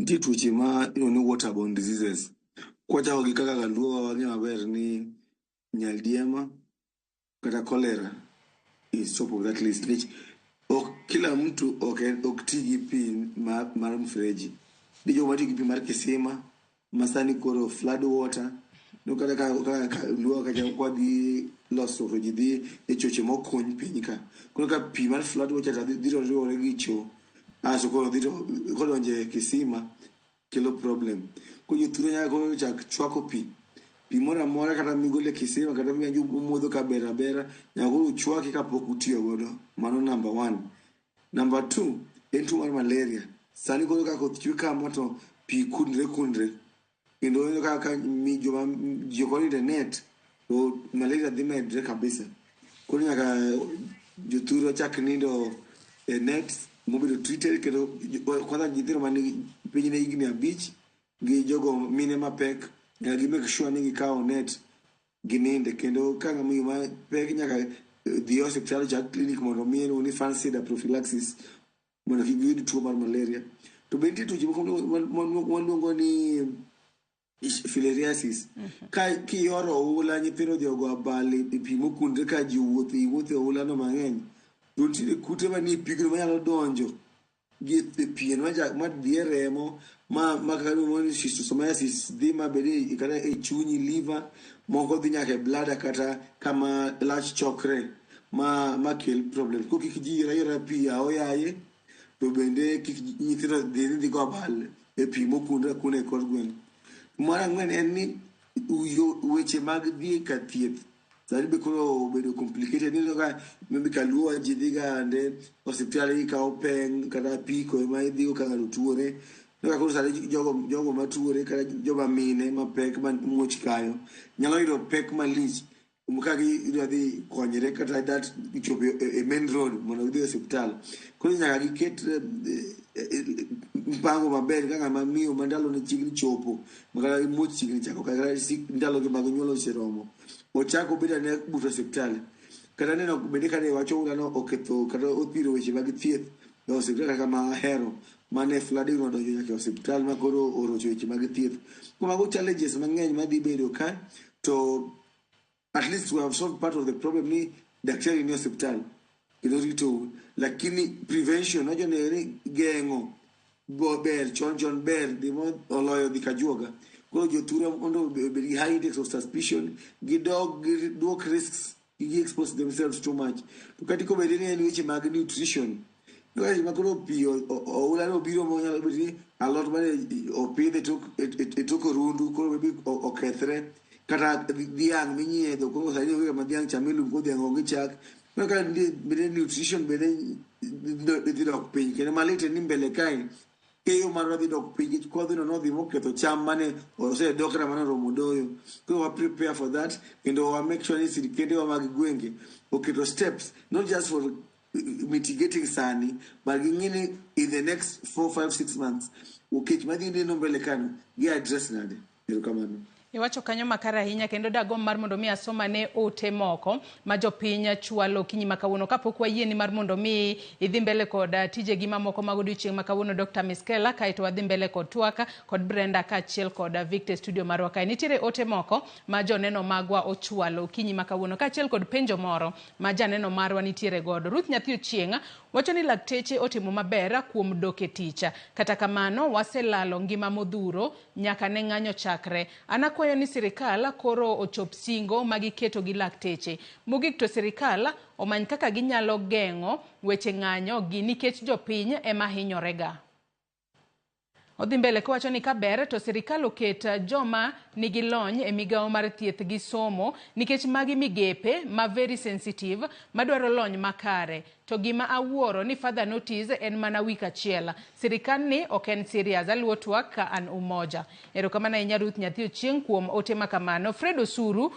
Nitie tuoche ma iluongo ni waterborne diseases. Kwachako gi kaka kaluo wang'eyo maber ni nyaldiema kata cholera is top of that list nikech ok kila mtu ok ti gi pi mar mfereji. Nitie joma tiyo gi pi mar kisima ma sani koro flood water no kata ka luo kacha kwadhi loso to ji dhi e choche mokuny piny ka. Koro ka pi mar flood water to dhi to riwore gi cho asto koro dhi to kodonjo e kisima kelo problem. Koro jothurwa nyaka koro chak chwako pi. Pi moro amora kata migolo e kisima kata umodho ka ber abera nyaka koro uchwaki kapok utiyo godo. Mano number one. Number two en tuo mar malaria. Sani koro ka koth chwe kama to pi kundre kundre. Kendo ineno ka joma ji ok onindo e net to malaria dhi medre kabisa. Koro nyaka jothurwa chak nindo e net mobedo treated kendo kwanza nyithindo man piny ne higni 5 gi jogo mine mapek nyaka gi make sure ni gikawo net gininde kendo ka ng'ama mapek nyaka dhi e osiptal chak clinic mondo omiye iluongo ni Fansidar prophylaxis mondo kik giyud tuo mar malaria. To be nitie tuoche moko mwaluongo ni filariasis. Ka kiyoro oula nyithindo odhi ogo abal e pi mokundre ka ji owuotho iwuotho e oula no mang'eny to nitiere kute manie pigno manyalo donjo gi e pien ma dhi e remo ma kaka iluongo ni schistosomiasis dhi mabed kata e chunyi liver moko dhi nyaka e bladder kata kama lach chokre ma kel problem. Koro kik ji yor ayora pi aoyaye to bende kik nyithindo dhi ni dhi go abal e pi mokundre akunda e kor gweng'. Mar ang'wen en ni weche mag dhi ka thieth sani be koro obedo complicated. Ineno ka maybe kaluo ji dhi ga ande osiptal ikawo peng kata apiko ema idhigo ka ng'ato tuore. Ineno ka koro sani jogo matuore kata joma mine mapek ma muoch kayo nyalo yudo pek malich ka gidwa dhi konyre kata that chopo e main road mondo gidhi e osiptal. Koro nyaka giket mpango maber ka ng'ama miyo ma ndalone chiegni chopo makata muoch chiegni chako kata ndalogi mag nyuol oseromo ochak obed ane but osiptal. Kata neno bende kane wach oula no oketho kata othiro weche mag thieth e osiptal kaka ma Ahero mane flooding odonjo nyaka e osiptal ma koro orocho weche mag thieth. Koro mago challenges mang'eny madhi bedo ka to at least we have solved part of the problem ni daktari ni osiptal kendo ritou lakini prevention wacho ni geng'o ber chon chon ber dhi oloyo dhi kajuoga. Koro jothurwa mondo obed gi high index of suspicion gidog giduok risks gi expose themselves too much. To kata kobede ni en weche mag nutrition weche ma koro pi oula no obiro monyalo bedo ni alot mane opidh e tok orundu koro maybe okethre kata dhiang' minyiedho koro sani onge kama dhiang' chame lum koro dhiang' onge chak. Koro ka bende nutrition bende dhi dok piny kendo malit en ni mbele kae keyo marwa dhi dok piny nikech kodhino nodhi moketho cham mane osedo kata mane oromo doyo. Koro wa prepare for that kendo wa make sure ni sirkendewa mag gwenge oketo steps not just for mitigating sani but ging'e ni in the next 4 5 6 months kech madhi neno mbele kano gi address nade. Erokamano. Iwacho kanyo makare ahinya kendo dagomb mar mondo mi asomane ote moko ma jopiny chwalo okinyi ma kawuono kapok wayieni mar mondo mi idhi mbele kod tijegi mamoko mag odiochieng' ma kawuono Dr. Miskela kaeto wadhi mbele kod twak kod Brenda kaachiel kod Victor e studio marwa kae. Nitiere ote moko ma joneno magwa ochwalo okinyi ma kawuono kaachiel kod penjo moro ma janeno marwa nitiere godo. Ruth Nyathi Ochieng' wacho ni lakteche otimo maber kuom dok e tich. Kata kamano waselalo ngima modhuro nyaka ne ng'anyo chakre. An akwayo ni sirikal koro ochop singo ma giketo gi lakteche. Mogik to sirikal omany kaka ginyalo geng'o weche ng'anyo gi nikech jopiny ema hinyorega. Odhi mbele kowacho ni kaber to sirikal oket joma nigi lony e migawo mar thieth gi somo nikech magi migepe ma very sensitive madwaro lony makare. To gima awuoro ni further notice en mana week achiel. Sirikal ni ok en serious. Aluwo twak ka an Umoja. Erokamano ahinya Ruth Nyathi Ochieng' kuom ote makamano. Fred Osuru.